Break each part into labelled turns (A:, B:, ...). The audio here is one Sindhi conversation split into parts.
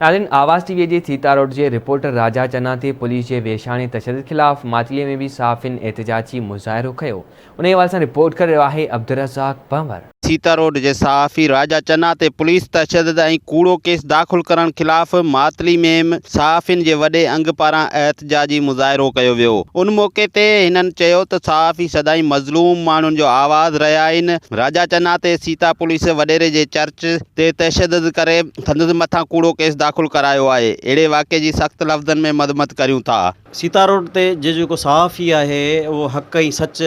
A: ناظرين آواز ٽي وي جي سيتا روڊ جي رپورٽر راجا چنا تي پوليس جي ويشاڻي تشدد خلاف ماتلي ۾ به صحافين احتجاجي مظاهرو ڪيو انهي حوالي سان رپورٽ ڪري رهيو آهي عبدالرزاق پنهور.
B: سيتا روڊ جي صحافي راجا چنا تي پوليس تشدد ۽ ڪوڙو ڪيس داخل ڪرڻ خلاف ماتلي ۾ صحافين جي وڏي انگ پاران احتجاجي مظاهرو ڪيو ويو ان موقعي تي هنن چيو ته صحافي سدائين مظلوم ماڻهن جو آواز رهيا آهن راجا چنا تي سيتا پوليس وڏيري جي چرچ تي تشدد ڪري سندس مٿان ڪوڙو ڪيس داخل ڪرايو آهي، اهڙي واقعي جي سخت لفظن ۾ مذمت ڪريون ٿا.
C: سيتا روڊ تي جي جيڪو صحافي آهي اهو حق ۽ سچ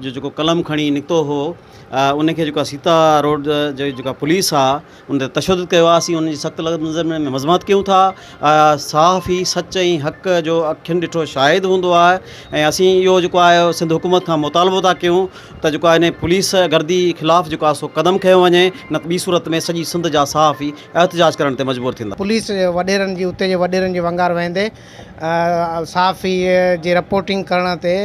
C: جو جيڪو قلم کڻي نڪتو هو ان کي جيڪو سيتا روڊ جي جيڪا پوليس آ ان تي تشدد ڪيو آ اسين ان جي سخت لفظن ۾ مذمت ڪيون ٿا صحافي سچ ۽ حق جو اکين ڏٺو شاهد هوندو آهي ۽ اسين اهو جيڪو آهي سنڌ حڪومت کان مطالبو ٿا ڪيون ته جيڪو آهي ان پوليس گردي خلاف جيڪو آهي سو قدم کنيو وڃي نه ته ٻي صورت ۾ سڄي سنڌ جا صحافي احتجاج ڪرڻ تي مجبور ٿيندا.
D: پوليس وڏيرن جي اتي جي وڏيرن جي ونگار وهندي صحافي جي رپورٽنگ ڪرڻ تي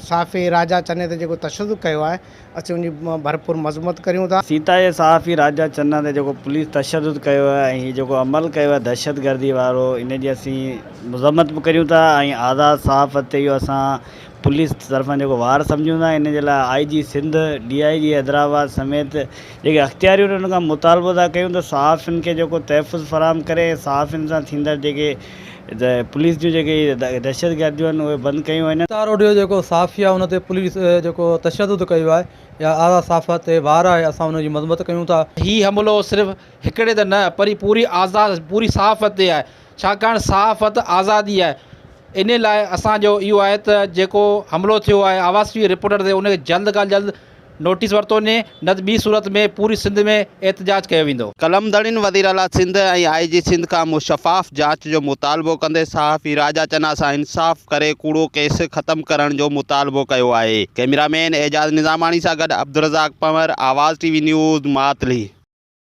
D: صحافي راجا چني تي جيڪو تشدد ڪيو آهي اسين ان جي ڀرپور مذمت ڪريون ٿا.
E: سيتا جي صحافي راجا چنا تي جيڪو پوليس تشدد ڪيو آهي ۽ هي جيڪو عمل ڪيو آهي دهشتگردي وارو ان جي اسين مذمت به ڪريون ٿا ۽ آزاد صحافت تي اهو اسان پوليس طرفان جيڪو وار سمجهون ٿا ان جي لاء I G Sindh, D I G Hyderabad سميت جيڪي اختياريون آهن انهن کان مطالبو ٿا ڪيون ته صحافين کي جيڪو تحفظ فراهم ڪري ۽ صحافين سان ٿيندڙ جيڪي پوليس جون جيڪي دهشتگرديون آهن اهي بند ڪيون وڃن.
F: روڊ جو جيڪو صحافي آهي ان تي پوليس جيڪو تشدد ڪيو آهي يا آزاد صحافت تي وار آهي اسان ان جي مذمت ڪيون ٿا.
G: هي حملو صرف هڪڙي تي نه پر پوري آزاد پوري صحافت تي آهي ڇاڪاڻ صحافت آزادي آهي انهي لاء اسان جو اهو آهي ته جيڪو حملو ٿيو آهي آواز ٽي وي رپورٽر تي ان کي جلد کان جلد نوٽيس ورتو وڃي نه ته ٻي صورت ۾ پوري سنڌ ۾ احتجاج ڪيو ويندو.
B: قلم ڌڻين وزيراعليٰ سنڌ ۽ آء جي سنڌ کان شفاف جاچ جو مطالبو ڪندي صحافي راجا چنا سان انصاف ڪري ڪوڙو ڪيس ختم ڪرڻ جو مطالبو ڪيو آهي. ڪئميرا مين اعجاز نظاماڻي سان گڏ Abdulrazzaq Panhwar, Awaz T V news, Matli.